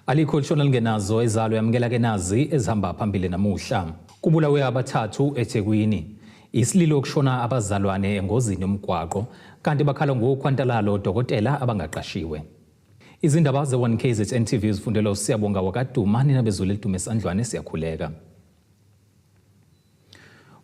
Alikho lishona lingenazo ezalo yamukela ke nazi ezihamba phambili namuhla. Kubulawe abathathu eThekwini. Isililo kushona abazalwane engozini yomgwaqo kanti bakhala ngokhwantalalo odokotela abangaqashiwe. Izindaba ze-1KZN TV zifundelwa uSiyabonga wakaDuma nina bezulu elidume esandlwane siyakhuleka.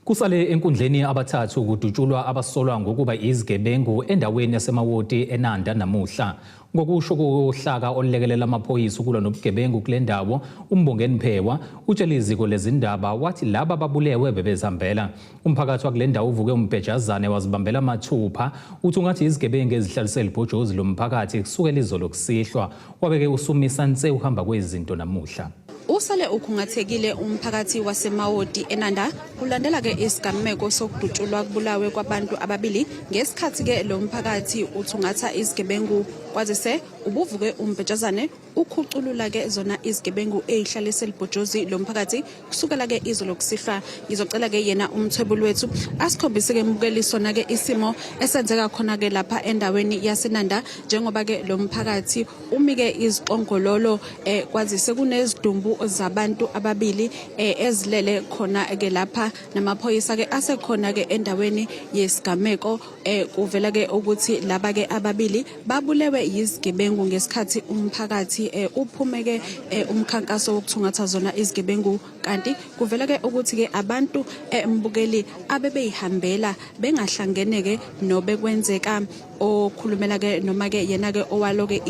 Kusale enkundleni abathathu kudutshulwa abasolwa ngokuba izigebengu endaweni yaseMawoti eNanda namuhla. Ngokusho kohlaka olulekelela amaphoyisa ukulwa nobugebengu kule ndawo, uMbongeni Phewa utshele iziko lezindaba wathi laba babulewe bebezihambela. Umphakathi wakule ndawo uvuke umbhejazane wazibambela mathupha uthi ungathi izigebengu ezihlalise libhojozi lomphakathi kusukela izolo kusihlwa. Wabeke usumisa nse uhamba kwezinto namuhla. Usale ukhungathekile umphakathi waseMawoti eNanda kulandela-ke isigameko sokudutshulwa kubulawe kwabantu ababili ngesikhathi-ke lo mphakathi uthungatha izigebengu kwazise ubuvuke umbhejazane ukhuculula-ke zona izigebengu eyihlalise libhojozi lo mphakathi kusukela-ke izolo kusihlwa. Ngizocela-ke yena umthwebuli wethu asikhombise-ke mbukeli sona-ke isimo esenzeka khona-ke lapha endaweni yaseNanda njengoba-ke lo mphakathi Umi-ke izixongololo kwazise kunezidumbu zabantu ababili ezilele khona-ke lapha namaphoyisa-ke asekhona-ke endaweni yesigameko kuvela-ke ukuthi laba-ke ababili babulewe yizigebengu ngesikhathi umphakathi uphume-ke umkhankaso wokuthungatha zona izigebengu kanti kuvela-ke ukuthi-ke abantu mbukeli abebeyihambela bengahlangene-ke nobekwenzeka okhulumela ke noma ke yena ke owaloke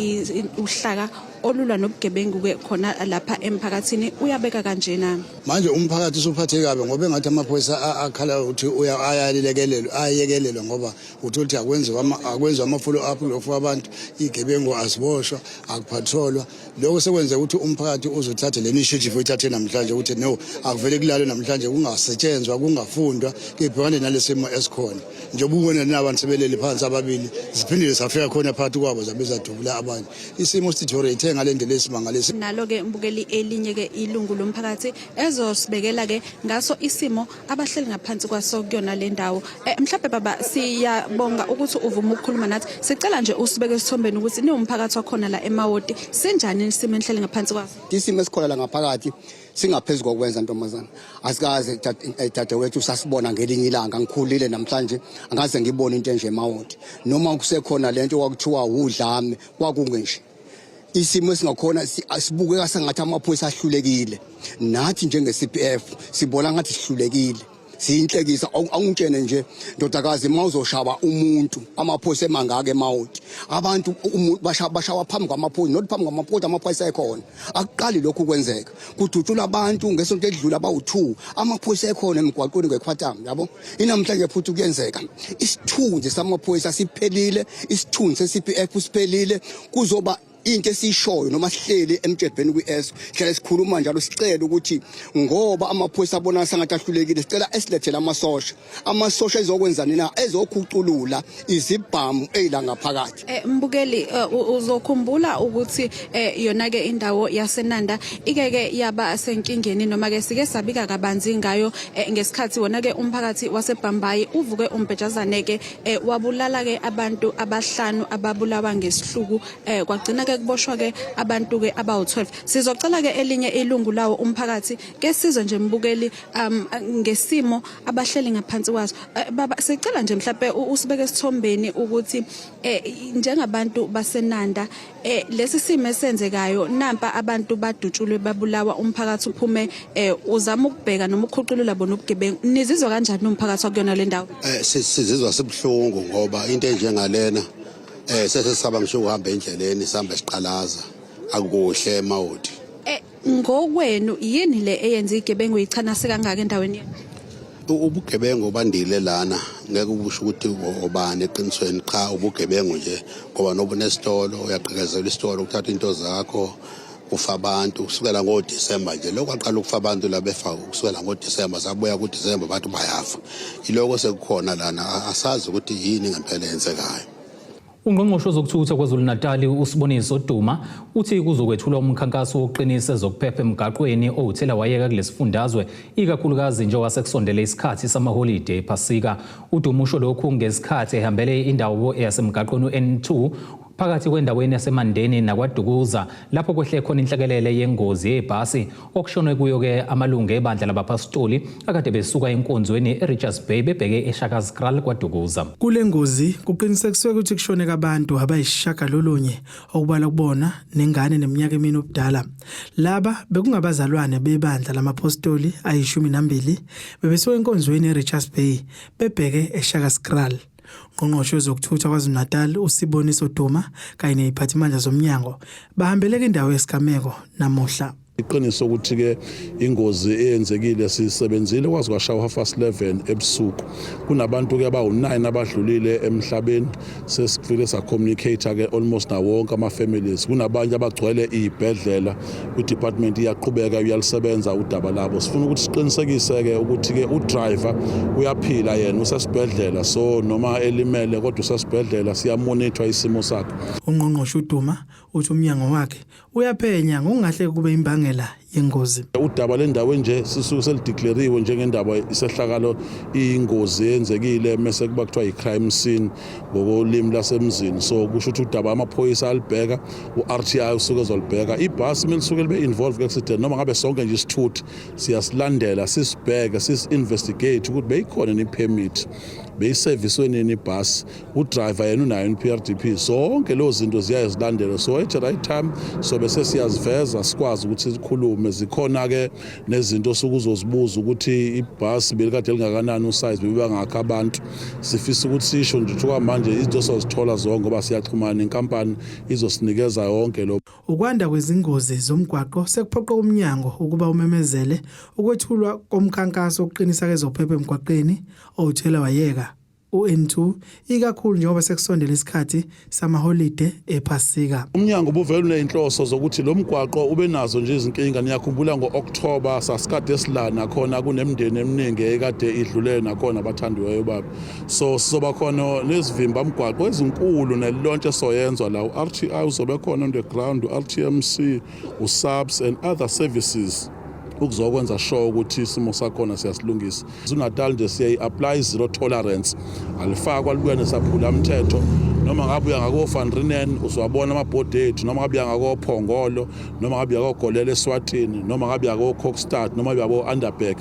uhlaka olulwa nobugebengu ke khona lapha emphakathini uyabeka kanjena. Manje umphakathi usuphatheke kabi ngoba engathi amaphoyisa akhala ukuthi ayalekelelwa ayekelelwa ngoba uthola ukuthi akwenziwa akwenziwa ama-follow up lokhu abantu igebengu aziboshwa akuphatholwa. Lokho sekwenze ukuthi umphakathi uzothathe le initiative oyithathe namhlanje ukuthi no akuvele kulalwe namhlanje kungasetshenzwa kungafundwa kebhekane nalesimo esikhona. Njengoba ubona nabantu sebelele phansi ababili ziphindile safika khona phakathi kwabo zabe zadubula abanye. Isimo sideteriorate ngale ndlela esimangalisa. Nalo-ke mbukeli elinye-ke ilungu lomphakathi ezosibekela-ke ngaso isimo abahleli ngaphansi kwaso kuyona le ndawo. Mhlawumbe baba siyabonga ukuthi uvume ukukhuluma nathi. Sicela nje usibeke esithombeni ukuthi niwumphakathi wakhona la eMawoti sinjani isimo enihleli ngaphansi kwaso? Isimo esikhona la ngaphakathi singaphezu kokwenza ntombazana. Asikaze dadewethu sasibona ngelinye ilanga ngikhulile namhlanje angaze ngibone into enje eMawoti. Noma kusekhona lento kwakuthiwa udlame kwakungenje. Isimo esingakhona sibukeka sengathi amaphoyisa ahlulekile. Nathi njenge-CPF sibona ngathi sihlulekile. Siyinhlekisa awungitshene nje ndodakazi uma uzoshaba umuntu amaphoyisa emangaka eMawoti abantu bashawa phambi kwamaphoyisa not phambi kwamaphoyisa amaphoyisa ekhona akuqali lokhu kwenzeka kudutshulwa abantu ngesonto edlula abawu-2 amaphoyisa ekhona emgwaqweni ngekhwatamu yabo inamhlanje futhi kuyenzeka isithunzi samaphoyisa siphelile isithunzi se-CPF siphelile kuzoba into esiyishoyo noma sihleli emtshebheni kwi-ESCO sihlale sikhuluma njalo sicela ukuthi ngoba amaphoyisa abona sengathi ahlulekile sicela esilethele amasosha amasosha ezokwenzani na ezokhuculula izibhamu eyila ngaphakathi. Mbukeli uzokhumbula ukuthi yona ke indawo yaseNanda ike ke yaba senkingeni noma ke sike sabika kabanzi ngayo ngesikhathi wona ke umphakathi waseBhambayi uvuke umbhejazane ke wabulala ke abantu abahlanu ababulawa ngesihluku kwagcina ke kuboshwa ke abantu ke abawu-12. Sizocela ke elinye ilungu lawo umphakathi ke sizwe nje mbukeli ngesimo abahleli ngaphansi kwaso. Baba sicela nje mhlawumbe usibeke esithombeni ukuthi njengabantu baseNanda lesi simo esenzekayo nampa abantu badutshulwe babulawa umphakathi uphume uzama ukubheka noma ukukhuculula bona ubugebengu nizizwa kanjani umphakathi wakuyona le ndawo? Sizizwa sibuhlungu ngoba into enjengalena sesesaba ngisho ukuhamba endleleni sihamba siqalaza akukuhle eMawoti. Ngokwenu yini le eyenza igebengu ichanase kangaka endaweni yenu? Ubugebengu obandile lana ngeke ubusho ukuthi obani eqinisweni cha ubugebengu nje ngoba noba unesitolo uyagqekezelwa isitolo kuthatha into zakho kufa abantu kusukela ngoDisemba nje lokho aqala ukufa abantu la befa kusukela ngoDisemba sabuya kuDisemba abantu bayafa iloko sekukhona lana asazi ukuthi yini ngempela eyenzekayo. Ungqongqoshe wezokuthutha KwaZulu-Natali uSiboniso Duma uthi kuzokwethulwa umkhankaso wokuqinisa ezokuphepha emgaqweni owuthela wayeka kulesifundazwe ikakhulukazi njengoba sekusondele isikhathi samaholide ePhasika. UDuma usho lokhu ngesikhathi ehambele indawo yasemgaqweni u-N2 Phakathi kwendaweni yaseMandeni naKwaDukuza lapho kwehle khona inhlekelele yengozi yebhasi okushonwe kuyo-ke amalungu ebandla labapastoli akade besuka enkonzweni eRichards Bay bebheke eShakaskraal KwaDukuza. Kule ngozi kuqinisekiswe ukuthi kushone abantu abayisishiyagalolunye okubalwa kubona nengane neminyaka emine ubudala. Laba bekungabazalwane bebandla lamapostoli ayi-12 bebesuka enkonzweni eRichards Bay bebheke eShakaskraal. Ungqongqoshe wezokuthutha KwaZulu-Natal uSiboniso Duma kanye neziphathimandla zomnyango bahambeleka indawo yesigameko namuhla. Iqiniso ukuthi ke ingozi eyenzekile, sisebenzile kwaze kwashaya 11:30 ebusuku. Kunabantu ke abawu9 abadlulile emhlabeni. Sesifike sa-communicate ke almost na wonke ama families. Kunabanye abagcwele izibhedlela. Kwi-department iyaqhubeka uyalisebenza udaba labo. Sifuna ukuthi siqinisekise ke ukuthi ke udriver uyaphila, yena usesibhedlela, so noma elimele kodwa usesibhedlela, siyamonitor isimo sakhe. Ungqongqoshe uDuma uthi umnyango wakhe uyaphenya ngokungahle kube imbangela yengozi. Udaba lendawo nje sisuke selideclariwe njengendaba isehlakalo, ingozi eyenzekile, mase kuba kuthiwa i-crime scene ngokolimi lasemzini. So kusho ukuthi udaba amaphoyisa alibheka, u-RTI usuke ezolibheka. Ibhasi uma lisuke libe involved ku-accident noma ngabe sonke nje isithuthi, siyasilandela, sisibheke, sisi-investigate ukuthi beyikhona ni-permit, beyiseviswe nini ibhasi, udriver yena unayo i-PRDP. Zonke lezo zinto ziyaye zilandelwe, so at the right time so bese siyaziveza, sikwazi ukuthi sikhulume. Zikhona-ke nezinto osuke uzozibuza ukuthi ibhasi belikade lingakanani, usize bebangakho abantu. Sifisa ukuthi sisho nje ukuthi kwamanje izinto sozithola zonke ngoba siyaxhumana nenkampani, izosinikeza yonke lo. Ukwanda kwezingozi zomgwaqo sekuphoqa umnyango ukuba umemezele ukwethulwa komkhankaso wokuqinisa kezophepha emgwaqeni owuthela wayeka u-N2, ikakhulu njengoba sekusondela isikhathi samaholide ePhasika. Umnyango ubuvele uney'nhloso zokuthi lo mgwaqo ube nazo nje izinkinga. Niyakhumbula ngo-October sasikade silana khona, kunemindeni eminingi ekade idlule nakhona abathandiweyo babo. So sizoba khona nezivimba mgwaqo ezinkulu nelaunch esoyenzwa la. U-RTI uzobe khona on the ground, u-RTMC, u-SAPS and other services ukuzokwenza sure ukuthi isimo sakhona siyasilungisa. UNatal nje siyayi-apply zero tolerance, alifakwa libuya nesaphula mthetho. Noma ngabe uya ngako-Van Reenen uzowabona amabhodi ethu, noma ngabe uya ngakoPhongolo, noma ngabe uya koGolela eSwatini, noma ngabe uya ko-Kokstad, noma uya ko-Underberg,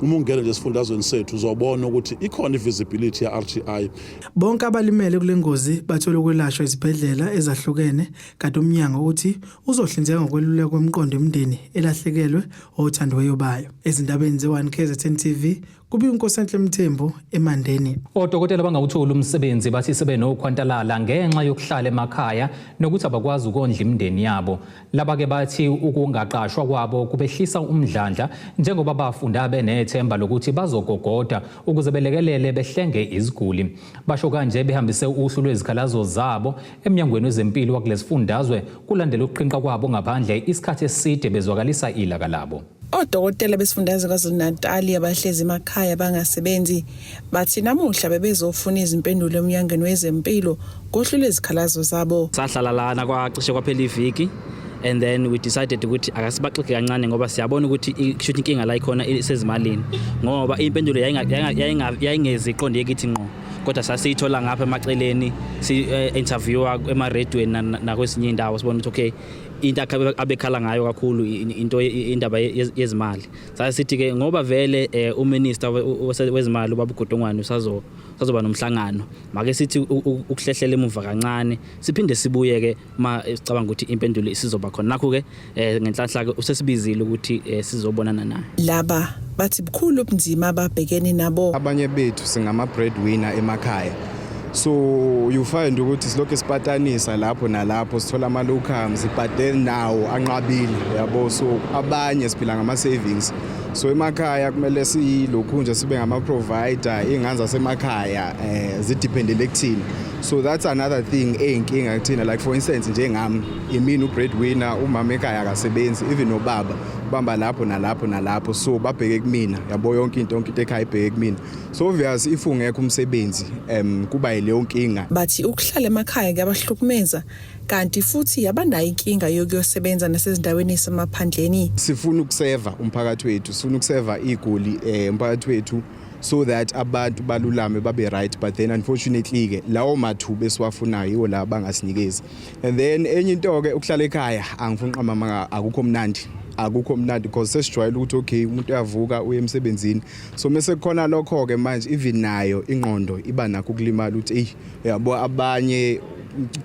uma ungena nje esifundazweni sethu uzobona ukuthi ikhona i-visibility ya-RTI. Bonke abalimele kule ngozi bathola ukwelashwa ezibhedlela ezahlukene, kanti umnyango uthi uzohlinzeka ngokwelulekwa kwemiqondo emindeni elahlekelwe othandiweyo bayo. Ezindabeni ze-1 KZN TV, kubika uNkosenhle Mthembu eMandeni. Odokotela bangawutholi umsebenzi bathi sebenokhwantalala ngenxa yokuhlala emakhaya nokuthi abakwazi ukondla imindeni yabo. Laba-ke bathi ukungaqashwa kwabo kubehlisa umdlandla njengoba bafunda benethemba lokuthi bazogogoda ukuze belekelele behlenge iziguli. Basho kanje behambise uhlu lwezikhalazo zabo emnyangweni wezempilo wakulesifundazwe kulandela ukuqhinqa kwabo ngaphandle isikhathi eside bezwakalisa ilaka labo. Odokotela besifundazwe KwaZulu-Natal abahlezi emakhaya bangasebenzi bathi namuhla bebezofuna izimpendulo emnyangweni wezempilo ngohlu lwezikhalazo zabo. Sahlala lana kwacishe kwaphela iviki and then we decided ukuthi akasibaxige kancane ngoba siyabona ukuthi kusho ukuthi inkinga la ikhona isezimalini, ngoba impendulo yayingezi iqonde kithi ngqo, kodwa sasiyithola ngapha emaceleni, si interviewa emaredweni nakwezinye indawo, sibona ukuthi okay, into abekhala ngayo kakhulu into indaba yezimali. Sasithi ke ngoba vele uminister wezimali ubaba uGodongwana usazoba nomhlangano, make sithi ukuhlehlela emuva kancane, siphinde sibuye ke ma sicabanga ukuthi impendulo isizoba khona. Nakho ke ngenhlanhla ke usesibizile ukuthi sizobonana naye. Laba bathi bukhulu ubunzima ababhekene nabo. Abanye bethu singama breadwinner emakhaya, so you find ukuthi silokhu sipatanisa lapho nalapho, sithola ama locums, but then nawo anqabile, yabo. So abanye siphila ngama savings, so emakhaya kumele silokhu nje sibe ngama provider, ingane zasemakhaya zidependele kuthina. So that's another thing eyinkinga kuthina. Like for instance, njengami, imina ubreadwinner, umama ekhaya akasebenzi, even nobaba bamba lapho nalapho nalapho, so babheke kumina, yabo. Yonke into ekhaya ibheke kumina. So obvious, if ungekho umsebenzi kuba yileyo nkinga. Bathi ukuhlala emakhaya kuyabahlukumeza, kanti futhi abanayo inkinga yokuyosebenza nasezindaweni ezisemaphandleni. Sifuna ukuseva umphakathi wethu, sifuna ukuseva iguli umphakathi wethu. So that abantu balulame, babe right. But then unfortunately ke lawo mathuba esiwafunayo yiwo la bangasinikezi. And then enye into ke, ukuhlala ekhaya, angifuni uqamba, akukho mnandi, akukho mnandi, because sesijwayele ukuthi okay, umuntu uyavuka uye emsebenzini. So mase kukhona lokho ke manje, even nayo ingqondo iba nakho ukulimala, ukuthi ey, uyabo, abanye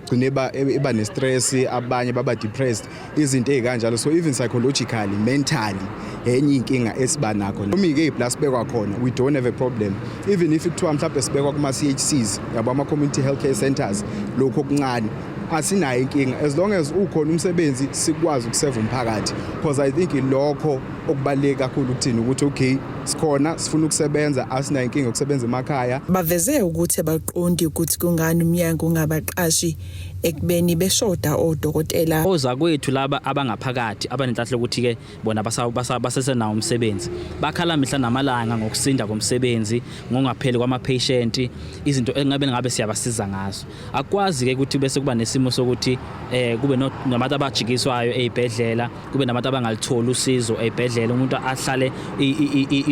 gcine ba eba ne-stress, abanye baba depressed, izinto ezikanjalo. So even psychologically, mentally, enye inkinga esiba nakho. Noma ike la sibekwa khona, we don't have a problem, even if kuthiwa mhlawumbe sibekwa kuma CHCs, yabo, ama community healthcare centers, lokho okuncane asinayo inkinga, as long as ukhona umsebenzi, sikwazi ukuseva umphakathi, because I think lokho okubaluleke kakhulu ukuthini, ukuthi okay, sikhona, sifuna ukusebenza, asinayo inkinga yokusebenza emakhaya. Baveze ukuthi abaqondi ukuthi kungani umnyango ungabaqashi ekubeni beshoda odokotela. Ozakwethu laba abangaphakathi abanenhlanhla ukuthi ke bona basesenawo umsebenzi, bakhala mihla namalanga ngokusinda komsebenzi, ngokungapheli kwama-patient, izinto engabe ngabe siyabasiza ngazo. Akwazi ke ukuthi bese kuba nesimo sokuthi kube nabantu abajikiswayo ezibhedlela, kube nabantu abangalitholi usizo ezibhedlela, umuntu ahlale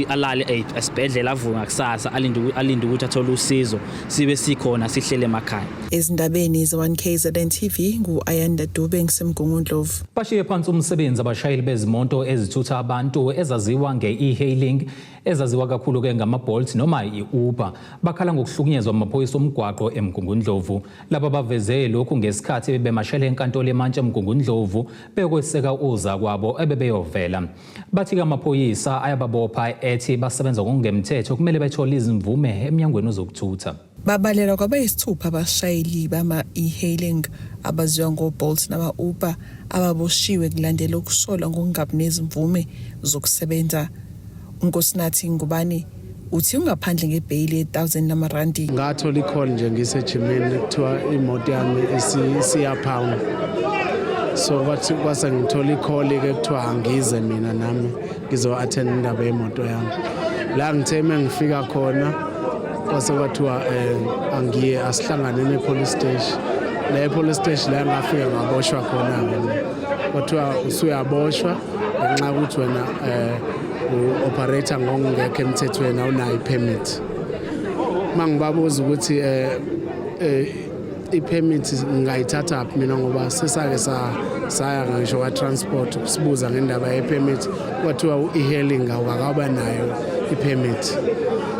alale esibhedlela, avuke ngakusasa alinde ukuthi athole usizo, sibe sikhona sihlele emakhaya. Ezindabeni ze-1 KZN TV, ngu-Ayanda Dube, ngisemgungundlovu. Bashiye phansi umsebenzi abashayeli bezimoto ezithutha abantu ezaziwa nge-e-hailing, ezaziwa kakhulu-ke ngama-Bolt noma i-Uber. Bakhala ngokuhlukunyezwa amaphoyisa omgwaqo eMgungundlovu. Laba baveze lokhu ngesikhathi bemashele enkantolo emantshi eMgungundlovu beyokweseka uza kwabo ebebeyovela. Bathi-ke amaphoyisa ayababopha ethi basebenza ngokungemthetho, kumele bethole izimvume emnyangweni wezokuthutha. Babalelwa kwabayisithupha abashayeli bama-e-hailing abaziwa ngo-Bolt nama-Uber ababoshiwe kulandela ukusolwa ngokungabi nezimvume zokusebenza. UNkosinathi Ngubane uthi ungaphandle ngebheyili ye-1000 lamarandi. Ngathola i-call nje ngisejimini, kuthiwa imoto yami isiyaphawunda. So kwathi kwase ngithola i-call-ke, kuthiwa angize mina nami ngizo-attend indaba yemoto yami. La ngithe uma ngifika khona, kwase kwathiwa angiye, asihlangane ne-police station. La e-police station la ngafika ngaboshwa khona-ke mina. Kwathiwa usuyaboshwa ngenxa yokuthi wena u-operate ngokungekho emthethweni, awunayo i-permit. Uma ngibabuza ukuthi i-permit ngingayithatha phi mina, ngoba sesake saya ngisho kwa-transport sibuza ngendaba ye-permit, kwathiwa u-e-hailing awukakaba nayo i-permit,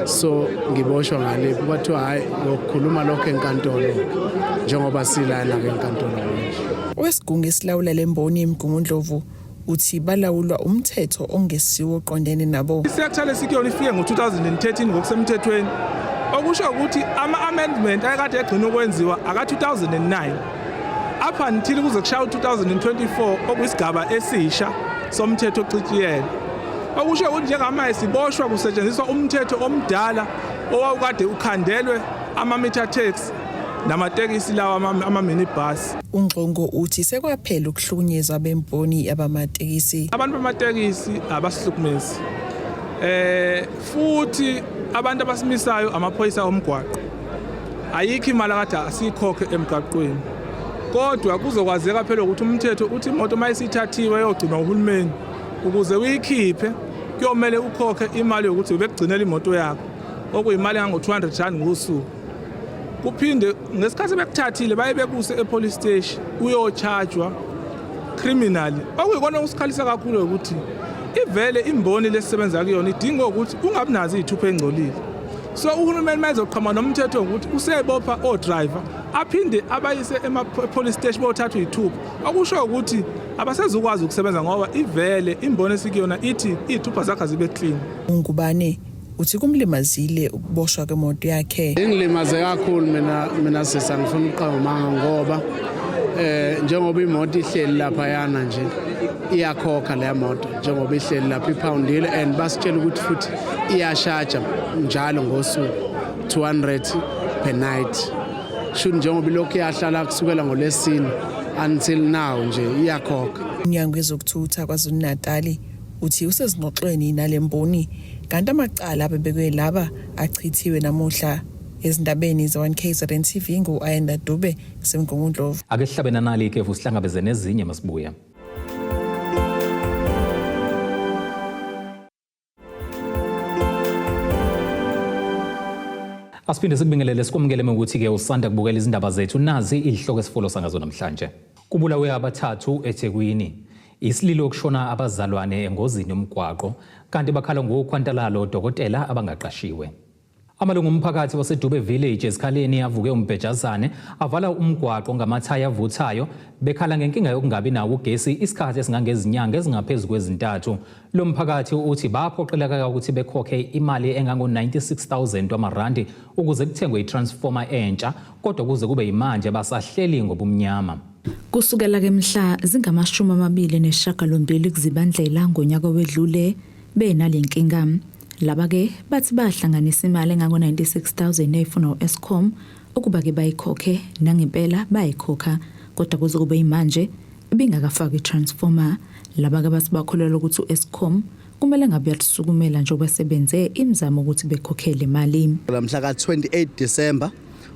so ngiboshwa ngaliphi? Kwathiwa hhayi, ngokukhuluma lokho enkantolo, njengoba silana-ke enkantolo manje. Owesigungu esilawula lemboni eMgungundlovu uthi balawulwa umthetho ongesiwo oqondene nabo. I-sector lesikuyona ifike ngo-2013 ngokusemthethweni, okusho ukuthi ama-amendment ayekade egcina ukwenziwa aka-2009 up until kuze kushaya u-2024, okuyisigaba esisha somthetho ochitshiyelwe, okusho ukuthi njengamanje siboshwa kusetshenziswa umthetho omdala owawukade ukhandelwe ama-meter taxi namatekisi lawa ama-minibus. Ungxongo uthi sekwaphela ukuhlukunyezwa bemboni yabamatekisi. Abantu bamatekisi abasihlukumezi, futhi abantu abasimisayo amaphoyisa omgwaqo. Ayikho imali akade asiyikhokhe emgaqweni, kodwa kuzokwazeka phela ukuthi umthetho uthi imoto uma isithathiwe yogcinwa uhulumeni, ukuze uyikhiphe kuyomele ukhokhe imali yokuthi ubekugcinela imoto yakho, okuyimali engango-200 rand ngosuku. Kuphinde ngesikhathi bekuthathile baye bekuse e-police station, uyochajwa criminally, okuyikona okusikhalisa kakhulu ukuthi ivele imboni lesisebenza kuyona idinga ukuthi ungabi nazo izithupha engcolile. So uhulumeni mayezoqhamuka nomthetho ngokuthi usebopha o-driver, aphinde abayise ema-police station bothathwa izithupha, okusho ukuthi abasezukwazi ukusebenza, ngoba ivele imboni esikuyona ithi izithupha zakhe zibe clean. Ungubane uthi kumlimazile ukuboshwa kwemoto yakhe. Ingilimaze kakhulu mina sisa, ngifuna ukuqamba amanga, ngoba njengoba imoto ihleli lapha yana nje, iyakhokha leya moto njengoba ihleli lapha iphawundile, and basitshela ukuthi futhi iyashaja njalo ngosuku 200 per night. Shuthi njengoba ilokhu iyahlala kusukela ngolesine until now nje, iyakhokha. Umnyango wezokuthutha KwaZulu-Natali uthi usezingxoxweni nalemboni, kanti amacala abebekwe laba achithiwe namuhla. Ezindabeni ze-1 KZN TV, ngu-Ayanda Dube, semgungundlovu. Ake sihlabe nanali ikhefu, sihlangabeze nezinye masibuya. Asiphinde sikubingelele sikwamukele ukuthi-ke usanda kubukela izindaba zethu. Nazi izihloko esifolosa ngazo namhlanje. Kubulawe abathathu eThekwini. Isililo kushona abazalwane engozini yomgwaqo, kanti bakhala ngokhwantalalo odokotela abangaqashiwe. Amalungu omphakathi waseDube Village eSikhaleni avuke umbhejazane avala umgwaqo ngamathayi avuthayo bekhala ngenkinga yokungabi nawo ugesi isikhathi esingangezinyanga ezingaphezu kwezintathu. Lo mphakathi uthi baphoqeleka ukuthi bekhokhe imali engango-96,000 wamarandi ukuze kuthengwe i-transformer entsha, kodwa kuze kube yimanje basahleli ngobumnyama. Kusukela ke mhla zingama-28 kuZibandlela ngonyaka wedlule benale nkinga. Laba ke bathi bahlanganisa imali engango-96,000 eyifuna u-Eskom ukuba ke bayikhokhe, nangempela bayikhokha, kodwa kuze kube yimanje ibingakafaki i-transformer. Laba ke bathi bakholelwa ukuthi u-Eskom kumele ngabe uyasukumela njengoba sebenze imizamo ukuthi bekhokhele imali. Mhla ka-28 December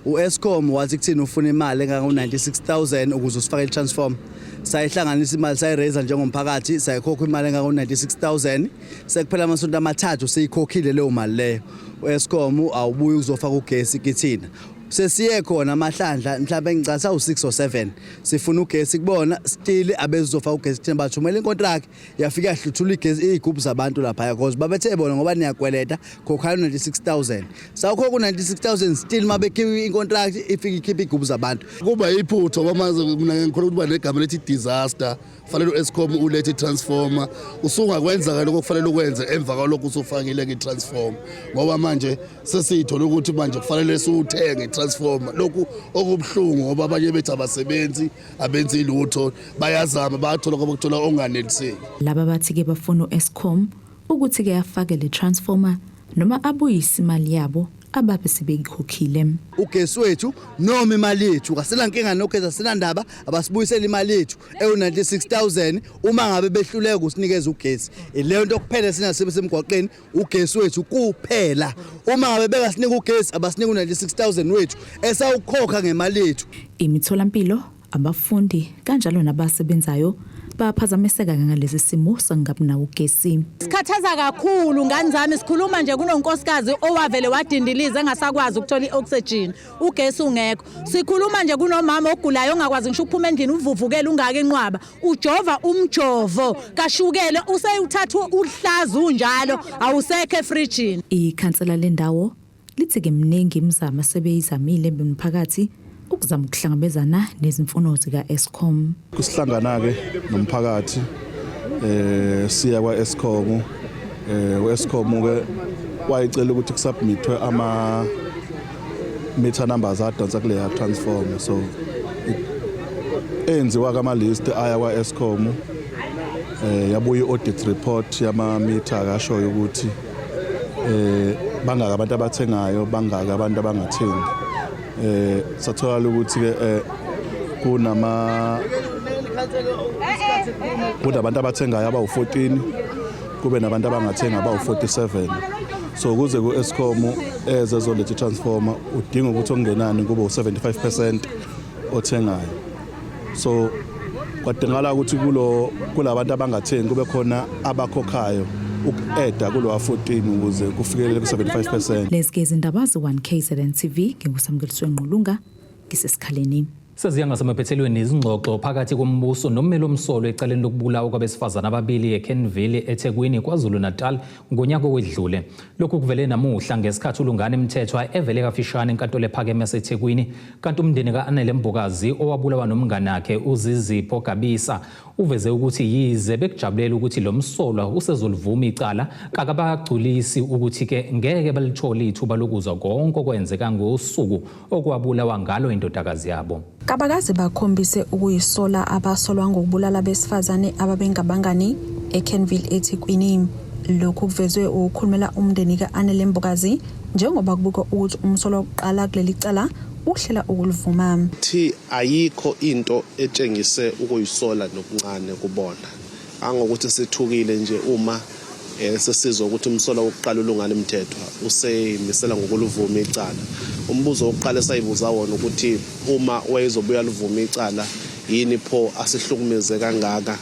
u-Eskom wathi kuthina ufuna imali engango-96,000 ukuze usifake i-transformer. Sayihlanganisa imali, sayiraise njengomphakathi, sayikhokha imali engango-96,000. Sekuphela amasonto amathathu siyikhokhile leyo mali leyo, u-Eskom awubuyi ukuzofaka ugesi kithina. Sesiye khona amahlandla mhlawumbe ngicasa u6 or 7 sifuna ugesi kubona, still abezofaka ugesi kuthina. Bathumela inkontraki, yafika yahluthula igesi, izigubhu zabantu lapha, because babethe bona ngoba niyakweleta khokhani 96000. Sawukhokha u-96000, still mabekhipha i-contract ifike ikhipha izigubhu zabantu. Kuba iphutha ngoba manje mina ngikholwa ukuthi kuba negama lethi disaster. Kufanele u-Eskom ulethe i-transformer, usungakwenza-ke lokho kufanele ukwenze emva kwalokho usufakile-ke i-transformer, ngoba manje sesiyithole ukuthi manje kufanele siwuthenge i-transformer. Lokhu okubuhlungu ngoba abanye bethu abasebenzi, abenzi lutho, bayazama, bayathola ngoba kuthola onganeliseki. Laba bathi ke bafuna u-Eskom ukuthi ke afake le transformer noma abuyise imali yabo ababe sebeyikhokhile. Ugesi wethu noma imali yethu, kasina nkinga nogesi, asinandaba, abasibuyisele imali yethu ewu-96000 uma ngabe behluleka ukusinikeza ugesi. Ileyo nto kuphela sinasibe semgwaqeni, ugesi wethu kuphela. Uma ngabe bengasinika ugesi, abasinike u-96000 wethu esawukhokha ngemali yethu. Imitholampilo, abafundi kanjalo nabasebenzayo baphazamiseka ngalesi simo sokungabi nawo ugesi. Sikhathaza kakhulu ngani zami. Sikhuluma nje kunonkosikazi owavele wadindiliza engasakwazi ukuthola i-oxygen, ugesi ungekho. Sikhuluma nje kunomama ogulayo ongakwazi ngisho ukuphuma endlini, uvuvukele ungaka inqwaba, ujova umjovo kashukela, useyuthatha uhlaza unjalo, awusekho efrijini. Ikhansela lendawo lithi ke mningi imizamo sebeyizamile bemphakathi ukuzama ukuhlangabezana nezimfuno zika-Eskom. Kusihlangana-ke nomphakathi siya kwa-Eskom. U-Eskom ke wayecela ukuthi kusubmithwe ama meter numbers adonsa kuleya transformer, so enziwa kama list aya kwa-Eskom. Yabuya i-audit report yama meter akashoyo ukuthi bangaka abantu abathengayo, bangaka abantu abangathengi. Sathola ukuthi ke kunabantu abathengayo abawu-14, kube nabantu abangathengi abawu-47. So ukuze ku-Eskom eze ezoletha i-transformer udinga ukuthi okungenani kube u-75% othengayo. So kwadingakala ukuthi kulo kulabantu abangathengi kube khona abakhokhayo uku-adda kulo 14 ukuze kufikelele ku-75%. Lezi ke izindaba ze-1 KZN TV, nginguSamkeliswe Ngqulunga, ngisesikhaleni. Seziya ngasemaphethelweni izingxoxo phakathi kombuso nommeli omsolo ecaleni lokubulawa kwabesifazane ababili eKenville eThekwini KwaZulu-Natal ngonyaka owedlule. Lokhu kuvele namuhla ngesikhathi uLungane Mthethwa evele kafishane enkantolo ephakeme yaseThekwini, kanti umndeni ka-Anele Mbokazi owabulawa nomngane wakhe uZizipho Gabisa uveze ukuthi yize bekujabulela ukuthi lo msolwa usezolivuma icala, kakabagculisi ukuthi-ke ngeke balithole ithuba lokuzwa konke okwenzeka ngosuku okwabulawa ngalo indodakazi yabo. Kabakaze bakhombise ukuyisola abasolwa ngokubulala besifazane ababengabangani eKenville eThekwini. Lokhu kuvezwe ukukhulumela umndeni ka-Anele Mbokazi njengoba kubikwa ukuthi umsolwa wokuqala kuleli cala uhlela ukulivuma. Thi ayikho into etshengise ukuyisola nokuncane kubona, angokuthi sithukile nje uma sesizwa ukuthi umsolwa wokuqala uLungane Mthethwa useyimisela ngokuluvuma icala. Umbuzo wokuqala esayibuza wona ukuthi uma wayezobuya luvuma icala, yini pho asihlukumeze kangaka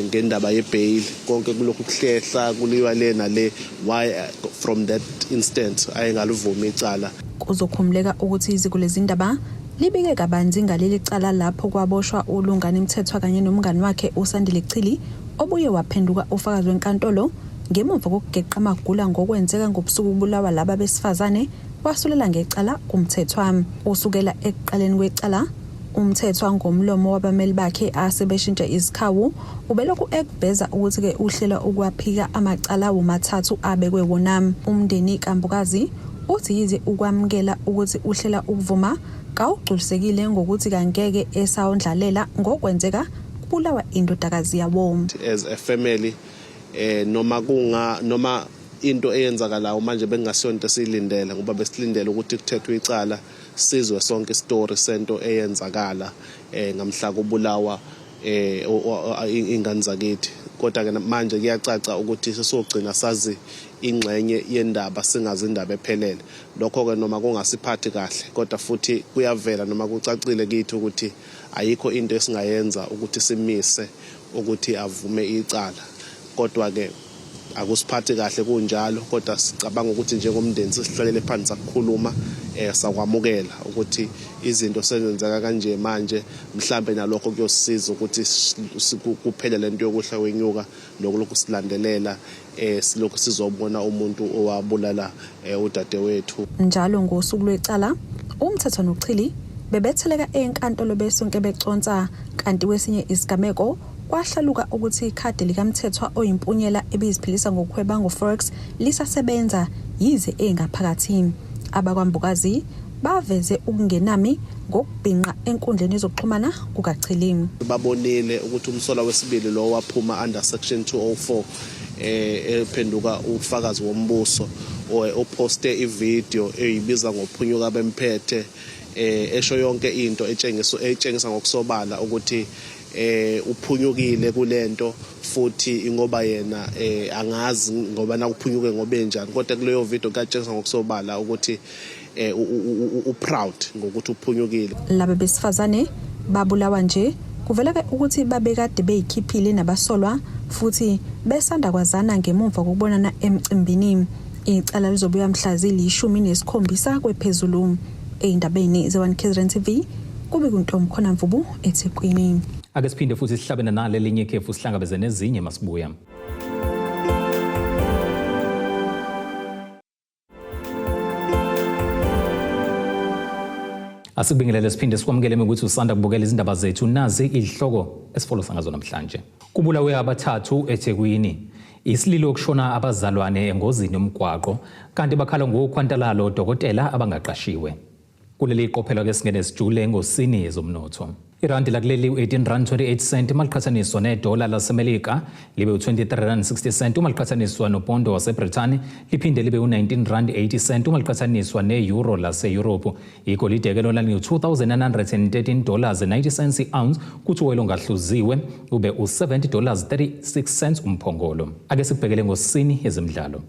ngendaba yebail, konke kulokhu kuhlehla kuliwa le nale? Why from that instant ayengaluvuma icala? Kuzokhumuleka ukuthi iziko lezindaba libike kabanzi ngaleli cala lapho kwaboshwa uLungani Mthethwa kanye nomngani wakhe uSandile Chili obuye waphenduka ufakazi wenkantolo ngemuva kokugeqa amagula ngokwenzeka ngobusuku kubulawa laba besifazane wasulela ngecala kuMthethwa. Usukela ekuqaleni kwecala uMthethwa ngomlomo wabameli bakhe asebeshintshe izikhawu ubelokhu ekuveza ukuthi-ke uhlela ukuwaphika amacala womathathu abekwe wona. Umndeni kaMbokazi uthi yize ukwamukela ukuthi uhlela ukuvuma kawugculisekile ngokuthi kangeke esawondlalela ngokwenzeka kubulawa indodakazi yawo. As a family noma kunga noma into eyenzakalayo manje bengasiyonto esiyilindele, ngoba besilindele ukuthi kuthethwe icala sizwe sonke isitori sento eyenzakala ngamhla kubulawa ingane zakithi. Kodwa ke manje kuyacaca ukuthi sesogcina sazi ingxenye yendaba, singazi indaba ephelele. Lokho ke noma kungasiphathi kahle, kodwa futhi kuyavela noma kucacile kithi ukuthi ayikho into esingayenza ukuthi simise ukuthi avume icala. Kodwa ke akusiphathi kahle kunjalo, kodwa sicabanga ukuthi njengomndeni sesihlalele phansi sakukhuluma, sakwamukela ukuthi izinto sezenzeka kanje manje. Mhlambe nalokho kuyosisiza ukuthi kuphele lento yokuhla kwenyuka nokulokhu silandelela, silokhu sizobona umuntu owabulala udadewethu. Njalo ngosuku lwecala uMthethwa noChili bebetheleka enkantolo besonke beconsa, kanti kwesinye isigameko kwahlaluka ukuthi ikhadi likaMthethwa oyimpunyela ebiziphilisa ngokuhweba ngo-forex lisasebenza yize engaphakathi. AbakwaMbokazi baveze ukungenami ngokubhinqa enkundleni yezokuxhumana kukaChili. Babonile ukuthi umsolwa wesibili lo waphuma under section 204 ephenduka ufakazi wombuso, oposte ivideo eyibiza ngophunyuka bemphethe, esho yonke into etshengisa ngokusobala ukuthi uphunyukile kulento, futhi ngoba yena angazi ngoba nakuphunyuke ngoba enjani, kodwa kuleyo video kuyatshengisa ngokusobala ukuthi u-proud ngokuthi uphunyukile. Laba besifazane babulawa nje kuvela ke ukuthi babekade beyikhiphile nabasolwa futhi besanda kwazana ngemuva kokubonana emcimbini. Icala lizobuya mhla zili-17 kwephezulu. Eyindabeni ze-1 KZN TV kube kuNtombi khona Mvubu eThekwini. Ake siphinde futhi sihlabene nalelinye ikhefu, sihlangabeze nezinye masibuya. Asikubingelele siphinde sikwamukele ukuthi usanda kubukela izindaba zethu. Nazi izihloko esifolosa ngazo namhlanje. Kubulawe abathathu eThekwini. Isililo kushona abazalwane engozini yomgwaqo, kanti bakhala ngokhwantalalo odokotela abangaqashiwe. Kuleli qophelo ke singene sijule engosini yezomnotho. Irandi lakuleli u-18 rand 28 cent uma liqhathaniswa nedola laseMelika, libe u-23 rand 60 cent uma liqhathaniswa nopondo waseBrithani, liphinde libe u-19 rand 80 cent uma liqhathaniswa ne-euro lase-Europe. Igolide ke lona lingu-2913 dollars 90 cents i-ounce, kuthi uwoyela ongahluziwe ube u-70 dollars 36 cents umphongolo. Ake sikubhekele ngosini yezemidlalo.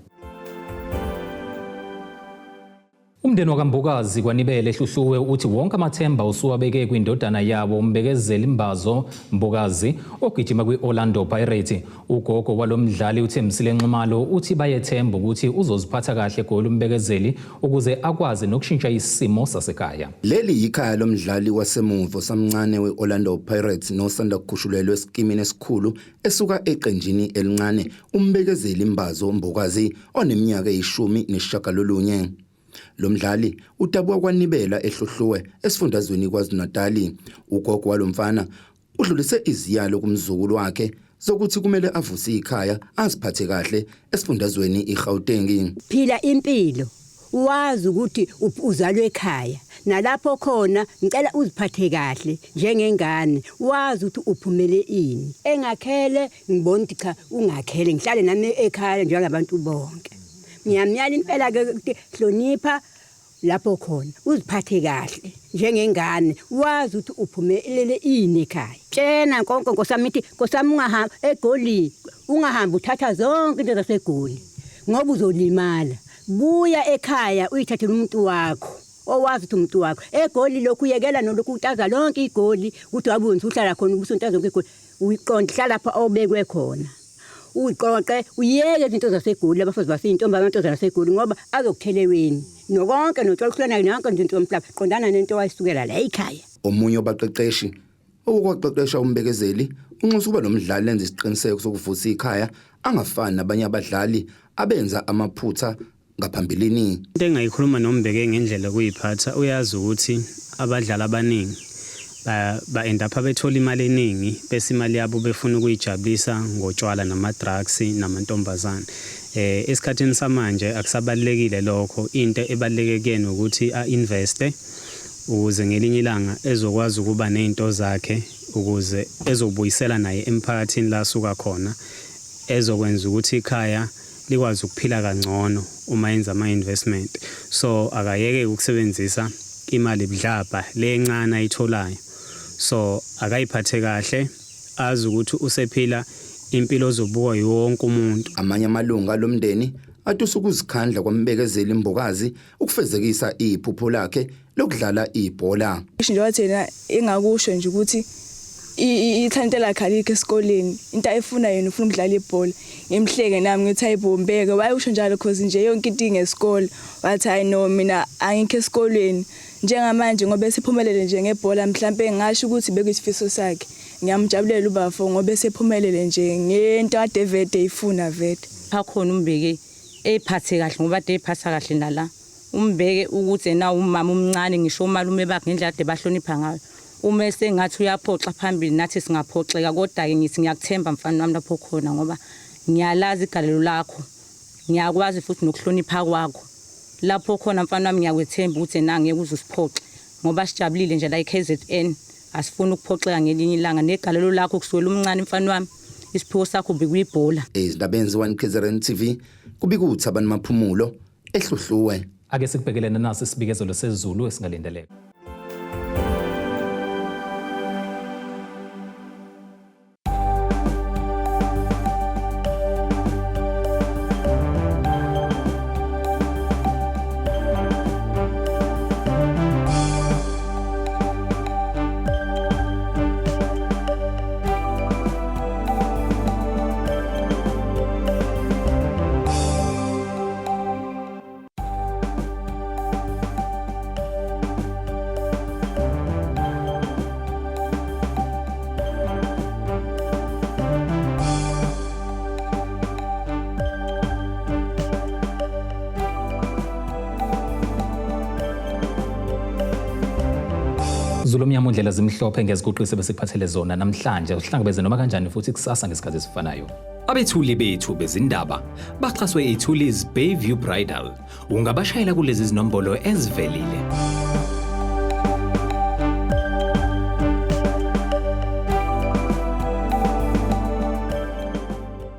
Umndeni wakaMbokazi kwaNibele eHluhluwe uthi wonke amathemba usuwabeke kwindodana yabo uMbekezeli Mbazo Mbokazi ogijima kwi-Orlando Pirates. Ugogo walomdlali uThembisile Nxumalo uthi bayethemba ukuthi uzoziphatha kahle goli uMbekezeli ukuze akwazi nokushintsha isimo sasekhaya. Leli yikhaya lomdlali wasemuva osamncane we-Orlando Pirates nosanda kukhushulelwa esikimini esikhulu esuka eqenjini elincane, uMbekezeli Mbazo Mbokazi oneminyaka eyi-19. Lo mdlali udabuka kwaNibela eHluhluwe esifundazweni KwaZulu-Natali. Ugogo walomfana udlulise iziyalo kumzukulu wakhe zokuthi kumele avuse ikhaya, aziphathe kahle esifundazweni iGauteng. Phila impilo wazi ukuthi uzalwe ekhaya, nalapho khona ngicela uziphathe kahle njengengane, wazi ukuthi uphumele ini. Engakhele ngibona ukuthi cha, ungakhele ngihlale nami ekhaya njengabantu bonke. Ngiyamyala impela ke ukuthi hlonipha lapho khona, uziphathe kahle njengengane, wazi ukuthi uphumelele ini ekhaya. Tshena konke nkosami, ithi nkosami ungahamba eGoli, ungahambi uthatha zonke into zaseGoli ngoba uzolimala. Buya ekhaya uyithathele umuntu wakho owazi ukuthi umuntu wakho eGoli. Lokhu uyekela nolokhu utaza lonke iGoli ukuthi wabe wenza uhlala khona ubusontaza zonke iGoli, uyiqonde hlala lapha obekwe khona. Uyiqoqe uyeke izinto zaseGoli, abafazi baseyintombi amantombazane aseGoli, ngoba azokuthela eweni nokonke notshwala kuhlukana yonke nje into yomhlaba. Qondana nento wayisukela la ekhaya. Omunye wabaqeqeshi okwaqeqesha uMbekezeli unxusa ukuba lo mdlali enze isiqiniseko sokuvusa ikhaya, angafani nabanye abadlali abenza amaphutha ngaphambilini. Into engayikhuluma noMbeke ngendlela yokuyiphatha, uyazi ukuthi abadlali abaningi ba-end up bethola imali eningi, bese imali yabo befuna ukuyijabulisa ngotshwala nama-drugs namantombazane. Esikhathini samanje akusabalulekile lokho. Into ebaluleke kuyena ukuthi a-investe ukuze ngelinye ilanga ezokwazi ukuba nezinto zakhe, ukuze ezobuyisela naye emphakathini la asuka khona, ezokwenza ukuthi ikhaya likwazi ukuphila kangcono uma yenza ama-investment. So akayeke ukusebenzisa imali budlabha le encane ayitholayo. So akayiphathe kahle, azi ukuthi usephila impilo ozobukwa wonke umuntu. Amanye amalungu alomndeni atusa ukuzikhandla kwaMbekezeli Mbokazi ukufezekisa iphupho lakhe lokudlala ibhola. Nje wathi yena engakusho nje ukuthi ithalente lakhe alikho esikoleni, into ayifuna yena ufuna ukudlala ibhola. Ngimhleke nami ngithi hayibo Mbeke, wayusho njalo cause nje yonke into ingesikole. Wathi hayi no, mina angikho esikolweni njengamanje ngoba esephumelele nje ngebhola, mhlambe ngisho ukuthi bekuyisifiso sakhe. Ngiyamjabulela ubafo ngoba esephumelele nje ngento ade vede eyifuna vede. Akhona uMbeke eyiphathe kahle ngoba ade eyiphatha kahle nala. Umbeke ukuthi yena umama omncane, ngisho umalume bakhe ngendlela ade bahlonipha ngayo. Uma sengathi uyaphoxa phambili nathi singaphoxeka, kodwa-ke ngithi ngiyakuthemba mfana wami lapho khona ngoba ngiyalazi igalelo lakho, ngiyakwazi futhi nokuhlonipha kwakho. Lapho khona mfana wami ngiyakwethemba ukuthi yena ngeke uze usiphoxe ngoba sijabulile nje la e-KZN, asifuni ukuphoxeka ngelinye ilanga. Negalelo lakho kusukela umncane mfana wami, isiphiwo sakho bekuyibhola. Ezindabeni ze-1 KZN TV kubika uThabani Maphumulo eHluhluwe. Ake sikubhekelene naso isibikezelo sezulu esingalindeleka. Zulu omnyama undlela zimhlophe ngeziguqise besikuphathele zona namhlanje. Usihlangabeze noma kanjani futhi kusasa ngesikhathi esifanayo. Abethuli bethu bezindaba baxhaswe iThulis Bayview Bridal. Ungabashayela kulezi zinombolo ezivelile.